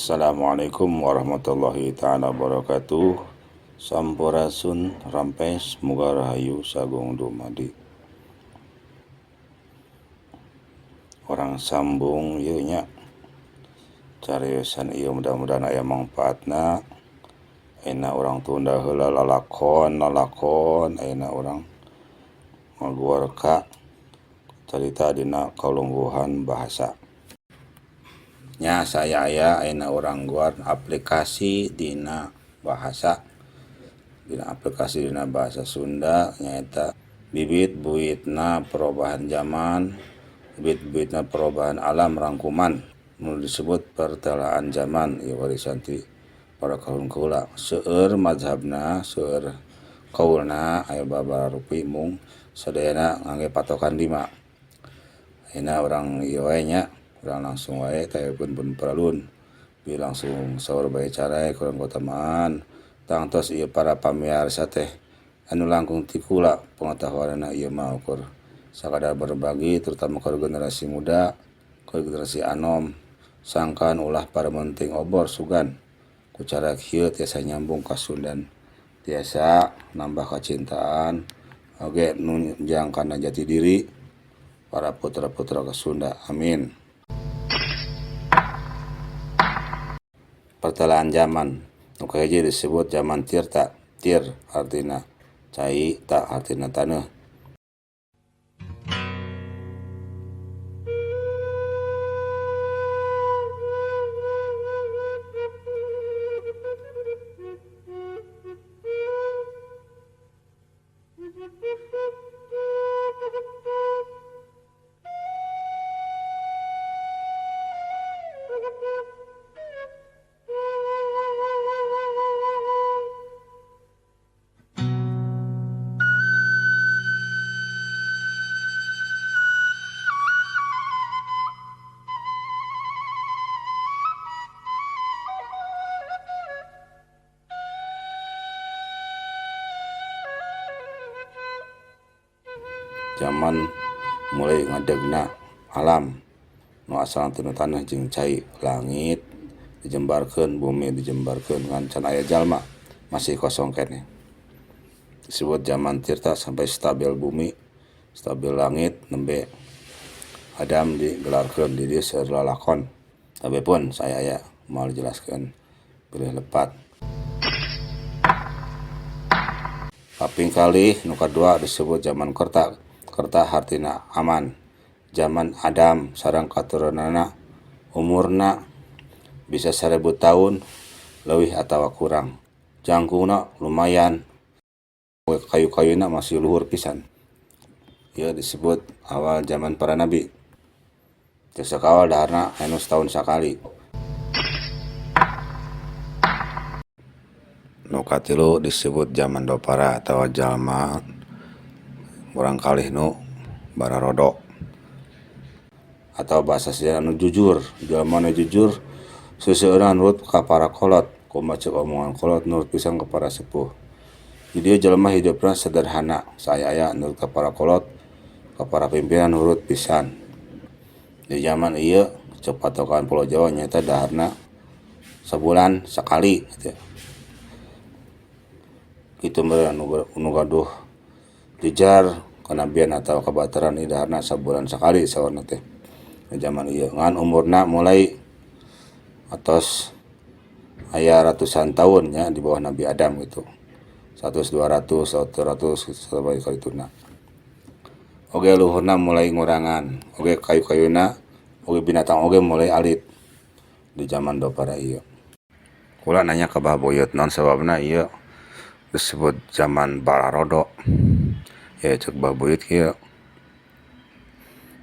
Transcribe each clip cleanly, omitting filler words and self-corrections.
Assalamualaikum warahmatullahi taala wabarakatuh. Sampurasun rampes muga rahayu sagung dumadi. Urang sambung ieu nya cariosan ieu mudah-mudahan aya mangpaatna. Ayeuna urang tunda heula lalakon lalakon ayeuna urang ngaguar ka carita dina kalungguhan bahasa. Nya saya aya ayeuna urang guar aplikasi dina bahasa dina aplikasi dina bahasa Sunda nyaeta bibit buitna perubahan zaman bibit buitna perubahan alam rangkuman nu disebut pertelaan zaman ieu warisan ti para kaluhur kaula seueur mazhabna seueur kaulna aya babaraha rupi mung sadayana ngangge patokan lima. Ayeuna urang ieu wae nya urang langsung wae tayeukeun pun paralun bi langsung saur bae carai kurang kautamaan tangtos ieu para pamiarsa teh anu langkung ti kula pengetahuanna ieu mah ukur sakadar berbagi terutama ka generasi muda ka generasi anom sangkan ulah parementing obor sugan ku cara kieu tiasa nyambung ka Sundan tiasa nambah kacintaan oge nunjang kana jati diri para putra-putra ka Sunda amin. Pertelaan zaman nu kahiji disebut zaman tirta tir artina cai ta artina taneuh. Zaman mulai ngadegna alam nu asalna tina taneuh jeung cai langit dijembarkeun bumi dijembarkeun ngan can aya jalma masih kosong keneh. Disebut zaman tirta sampai stabil bumi stabil langit nembe Adam digelarkeun di dieu seueur lalakon tapi pun saya aya moal dijelaskeun bilih lepat. Kaping kalih nu kadua disebut zaman kerta. Kerta hartina aman. Zaman Adam sareng katurunanna umurna bisa 1000 tahun leuwih atawa kurang. Jangkungna lumayan kayu-kayuna masih luhur pisan. Ieu disebut awal zaman para nabi. Teu sakawal daharna anu satahun sakali. Nu katilu disebut zaman dopara atawa jalma murang kalih nu bararodo atau bahasa sejarah nu jujur. Jalma nu jujur seseueurna nurut ka para kolot kumaha ceuk omongan kolot nurut pisan ka para sepuh. Di dieu jalma hidupna sederhana saaya-aya nurut ka para kolot ka para pimpinan nurut pisan. Di zaman ieu ceuk patokan Pulau Jawa nyaeta daharna sabulan sakali kitu. Kitu meureun nu gaduh jejar kanabian atawa kabataran ieu daharna sabulan sakali saurna teh di zaman ieu ngan umurna mulai atos aya ratusan tahun nya di bawah Nabi Adam gitu. 100 200 100 sampai kalituna. Oge luhurna mulai ngurangan, oge kayu-kayuna, oge binatang oge mulai alit di zaman dopara ieu. Kula nanya ka Bah Buyut naon sababna ieu disebut zaman bararodo. Ya ceuk Bah Buyut kieu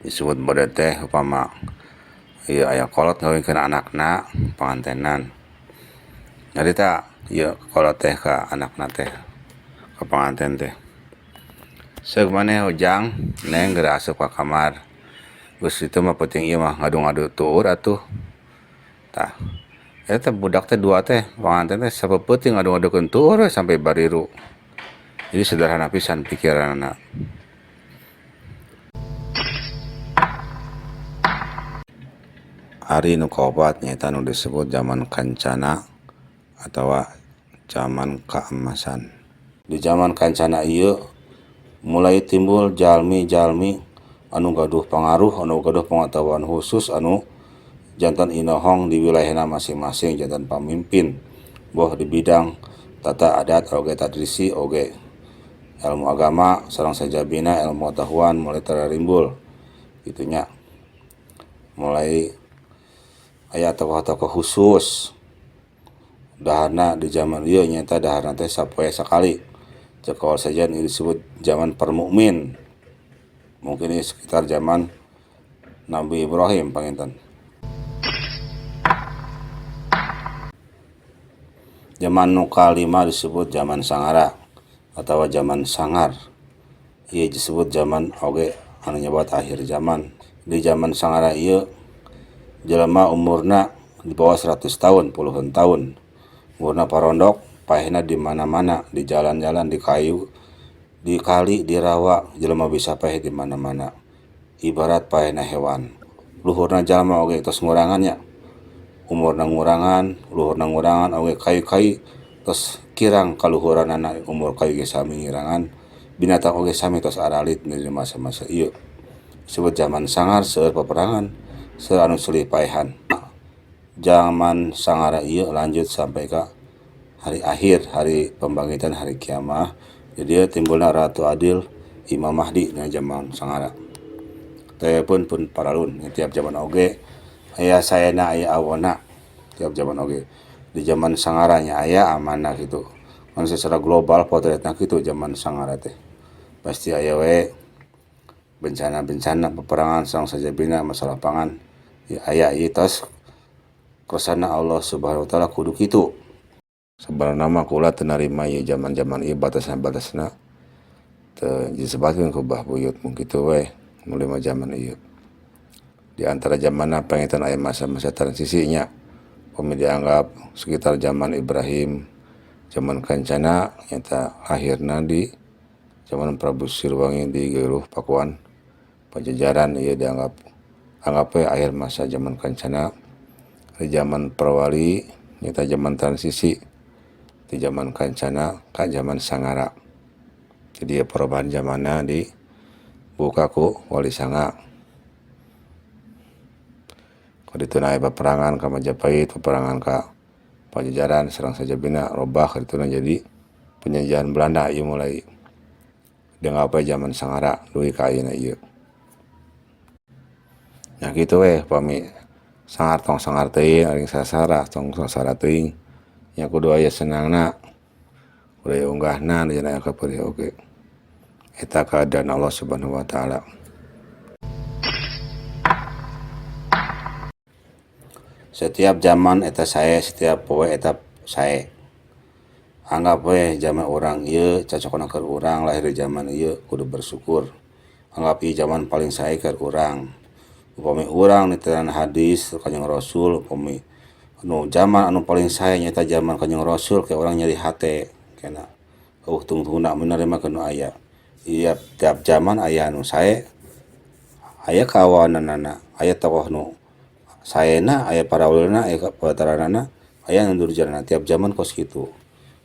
disebut bode teh upama ieu aya kolot ngawinkeun anakna pangantenan. Nyarita ieu kolot teh ka anakna teh ka panganten teh. Seug maneh ujang neng geura asup ka kamar. Geus kitu mah peuting ieu mah ngadu-ngadu tuur atuh. Tah eta budak teh dua teh panganten teh sapeuting ngadu-ngadukeun tuur we sampai bariru. Jadi sederhana pisan pikiranna. Ari nu kaopat nyaeta nu disebut zaman kancana atawa zaman keemasan. Di zaman kancana ieu mulai timbul jalmi-jalmi anu gaduh pangaruh, anu gaduh pengetahuan khusus, anu janten inohong di wilayahna masing-masing, janten pamimpin boh di bidang tata adat oge tradisi oge ilmu agama sareng sajabina ilmu pengetahuan mulai tararimbul kitu nya. Mulai aya tokoh-tokoh khusus daharna di zaman ieu nyaeta daharna teh sapoe sakali. Cek kaul sejen ieu disebut zaman permukmin. Mungkin ieu sekitar zaman Nabi Ibrahim panginten. Zaman nu kalima disebut zaman sangara atawa zaman sangar. Ieu disebut zaman oge anu nyebat akhir zaman. Di zaman sangara ieu jelema umurna di bawah 100 tahun, puluhan tahun. Umurna parondok, paehna di mana-mana, di jalan-jalan, di kayu, di kali, di rawa, jelema bisa paeh di mana-mana. Ibarat paehna hewan. Luhurna jalma oge tos ngurangan nya. Umurna ngurangan, luhurna ngurangan oge kayu-kayu tos kirang kaluhuranana, umur kayu ge sami ngirangan, binatang oge sami tos aralit di masa-masa ieu. Disebut zaman sangar, seueur peperangan, seueur anu silih paehan. Zaman sangara ieu lanjut sampai ka hari akhir, hari pembangkitan, hari kiamah. Jadi timbulna Ratu Adil, Imam Mahdi dina zaman sangara. Teh pun paralun tiap zaman oge aya saena aya awona tiap zaman oge. Di zaman sangara nya aya amanah kitu. Mun secara global potretna kitu zaman sangara teh. Pasti aya we bencana-bencana, peperangan sareng sajabina masalah pangan. Ya, aya ieu tos kersana Allah Subhanahu wa taala kudu kitu. Sabarana mah kula teu narima ieu zaman-zaman ieu batasna-batasna teu disebatkeun ku Bah Buyut mung kitu we mulai mah zaman ieu. Di antara zamanna panginten aya masa-masa transisi nya. Upami dianggap sekitar zaman Ibrahim, zaman Kancana nyata akhirna di zaman Prabu Siliwangi di Galuh Pakuan Pajajaran ieu dianggap anggap we akhir masa zaman Kancana. Di zaman Prawali nyata zaman transisi di zaman Kancana ka zaman Sangara. Jadi ya perubahan zamanna dibuka ku Wali Sanga. Kadituna aya peperangan ka Majapahit, peperangan ka Pajajaran sareng sajabina robah kadituna jadi penjajahan Belanda ieu mulai dianggap we zaman Sangara dugi ka ayeuna ieu. Nya kitu we pami sangar tong sangar teuing ari sasara tong sasara teuing nya kudu aya senangna, kudu aya unggahna dina aya kapeurih oge. Eta keadaan Allah Subhanahu wa taala. Setiap zaman eta sae, setiap poe eta sae. Anggap we zaman urang ieu cocokna keur urang lahir di zaman ieu kudu bersyukur. Anggap ieu zaman paling sae keur urang. Upami urang niteran hadis Kanjeng Rasul, upami anu zaman anu paling sae nyaeta zaman Kanjeng Rasul ke urang nyeri hate kena. Eueuh tungtungna menerima nu aya. Ieu tiap zaman aya anu sae, aya kawananana, aya tokoh nu saena, aya parawulna, aya pataranana, aya nu durjana. Tiap zaman kos kitu.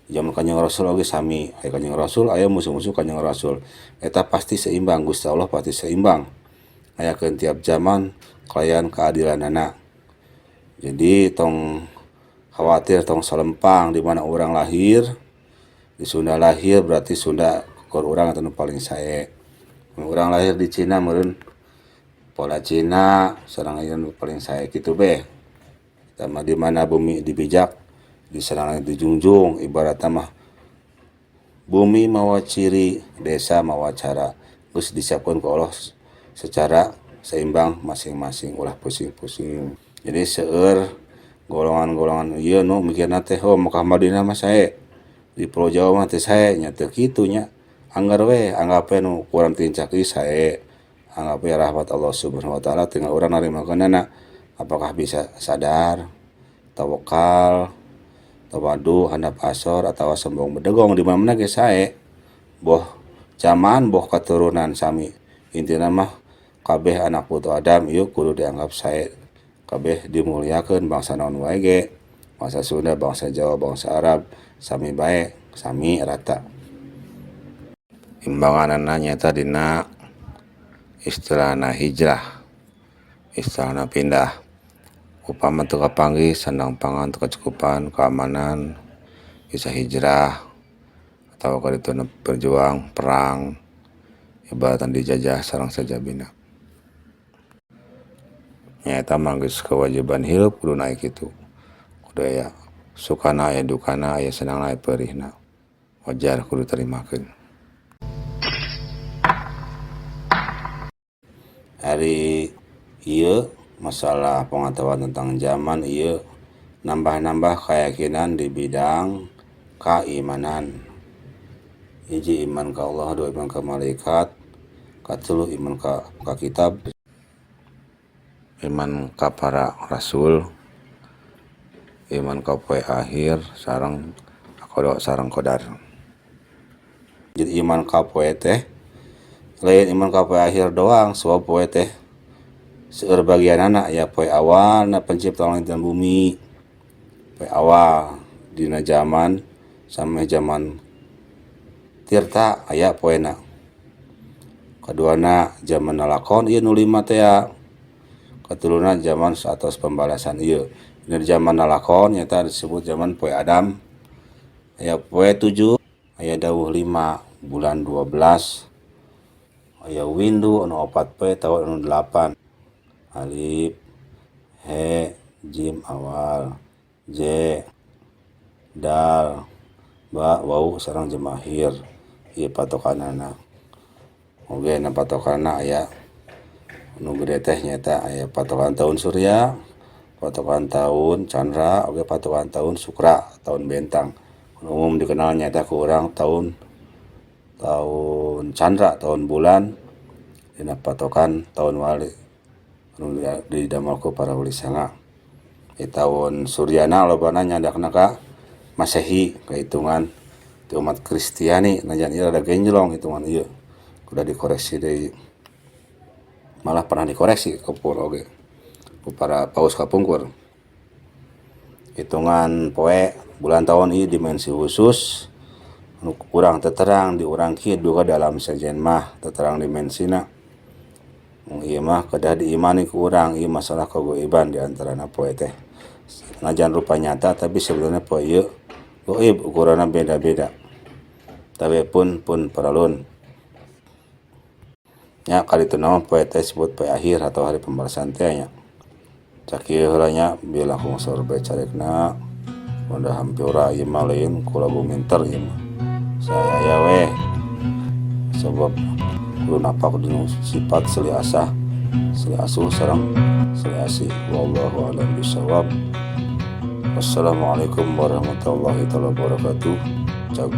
Zaman Kanjeng Rasul oge sami, aya Kanjeng Rasul, aya musuh-musuh Kanjeng Rasul. Eta pasti seimbang, Gusti Allah pasti seimbang. Ayakeun tiap zaman kalayan keadilanana. Jadi tong khawatir, tong salempang di mana urang lahir. Di Sunda lahir berarti Sunda keur urang eta nu paling sae. Mun urang lahir di Cina meureun pola Cina sareng aya nu paling sae kitu beh. Eta mah di mana bumi dibijak, di sana dijunjung, ibaratna mah bumi mawa ciri, desa mawa cara. Geus disiapkeun ku Allah secara seimbang masing-masing, ulah pusing-pusing. Jadi seueur golongan-golongan ieu nu mikirna teh oh Mekah Madinah mah sae, di Pulau Jawa mah teu sae, nya teu kitu nya. Anggar we anggap we nu kurang tincak ieu sae. Anggap we rahmat Allah Subhanahu wa taala tinggal urang narimakeunana. Apakah bisa sadar, tawakal, tawadu, handap asor atawa sombong bedegong di mana-mana ge sae. Boh zaman boh keturunan sami. Intina mah kabeh anak putu Adam ieu kudu dianggap sae Kabeh dimuliakeun bangsa naon wae ge, bangsa Sunda, bangsa Jawa, bangsa Arab, sami bae, sami rata. Imbanganana nyaeta dina istilahna hijrah, istilahna pindah. Upama teu kapanggih sandang pangan teu kacukupan keamanan bisa hijrah atawa ka ditu berjuang perang ibaratan dijajah sareng sajabina. Nyaeta mah geus kewajiban hirup kudu naik kitu, kudu aya sukana aya dukana aya senangna aya peurihna, wajar kudu tarimakeun. Ari ieu masalah pengetahuan tentang zaman ieu nambah-nambah keyakinan di bidang keimanan. Hiji iman ka Allah, dua iman ka malaikat, katilu iman ka kitab, iman ka para rasul, iman ka poe akhir sareng qada sareng qadar. Jadi iman ka poe teh lain iman ka poe akhir doang, sebab poe teh seueur bagianana aya poe awalna penciptaan langit dan bumi, poe awal dina zaman sampai zaman Tirta aya poena. Kaduana zaman nalakon ieu nu lima teh ya. Katiluna zaman atos pembalasan ieu. Dina zaman nalakon nyaeta disebut zaman poe Adam. Aya poe 7, aya dawuh 5, bulan 12. Aya windu anu 4 poe taun anu 8. Alif, he, jim awal, j, dal, ba, wau sareng jam akhir. Ieu patokanana. Oge na patokanna aya nu gede teh nyaeta aya patokan tahun surya, patokan tahun candra, oge patokan tahun sukra, tahun bentang. Nu umum dikenal nyaeta ku urang tahun candra, tahun bulan, dina patokan tahun wali anu didamel ku para wali sanga. Di tahun suryana lobana nyandakna ka Masehi, kahitungan ti umat Kristiani, najan ieu rada genjlong hitungan ieu. Kudu dikoreksi deui. Malah pernah dikoreksi kapungkur oge ku para paus kapungkur. Hitungan poe bulan tahun ieu dimensi khusus anu kurang terang di urang kieu duka dalam sejen mah terang dimensina. Mung ieu mah kedah diimani ku urang ieu masalah kagoiban di antarana poe teh. Najan rupa nyata tapi sebenarnya poe ieu goib ukuranna beda-beda. Tapi pun paralun. Nya kali itu nama poe teh disebut poe akhir atau hari pembalasan teh nya. Sakieu heula nya bieu langkung saur bae carekna. Udah hampura ieu mah lain ku lagu minter ieu mah. Saya aya weh. Sebab kudu napak dinu sifat silih asah, silih asuh sareng silih asih. Wallahu a'lam bishawab. Wassalamualaikum warahmatullahi wabarakatuh. Cag.